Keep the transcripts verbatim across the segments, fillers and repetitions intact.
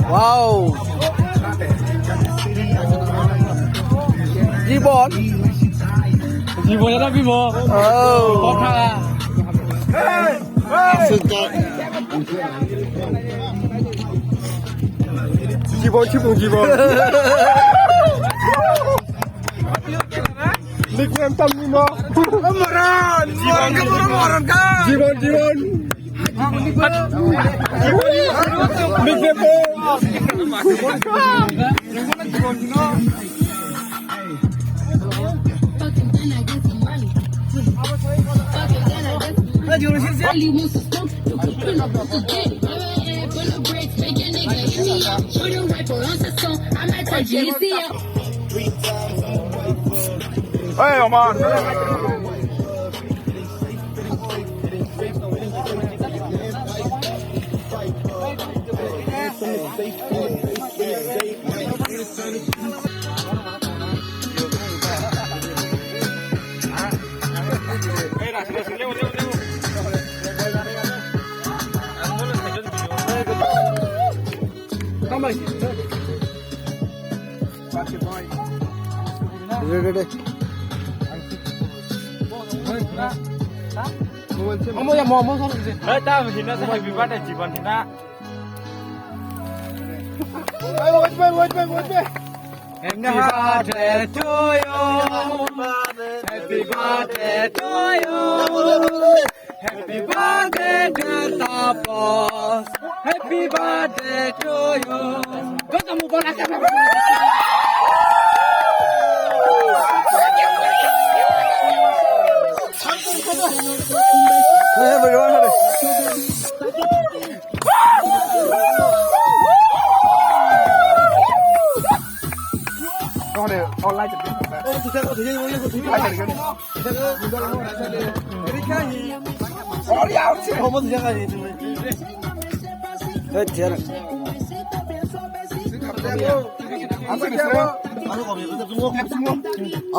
Wow. Jibon. Jibon era bibo. Oh. Kokha. Jibon, jibon, jibon. Nickname tam ni mo. Moron, moron, moron, moron ka. Jibon, jibon. Nickname po. Hey, Omar. Ready, ready. Omo ya, mo, mo, mo. Hey, tam hina sa happy birthday, Jiban hina. Wait, wait, wait, wait, wait, wait. Happy birthday to you. Happy birthday to you. Happy birthday, dear Tapos. Happy birthday to you. Kau tak mau bola kan?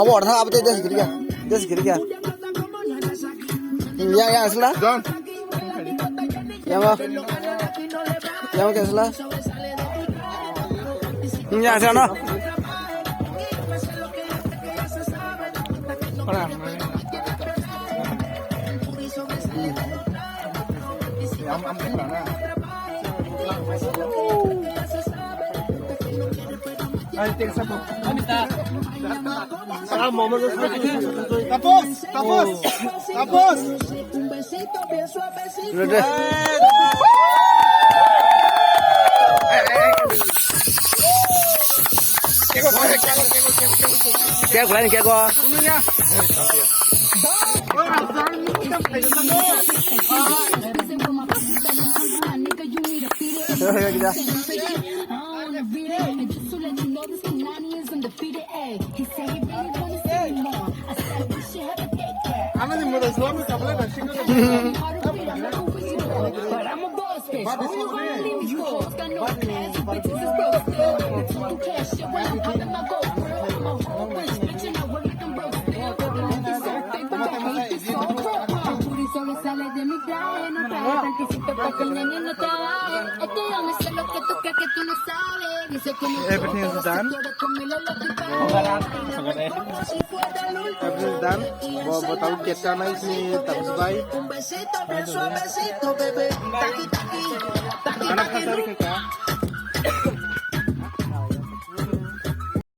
Abo ortha abo te des giriya, des giriya. Ya, ya, asla. Yama. Yama kesla. Ya, sana. Tapos, tapos, tapos. Kek lain kek ko. Everything is done. Everything is done. Bo, bo tau cake chanai si tapos bai. Anak kasar ka?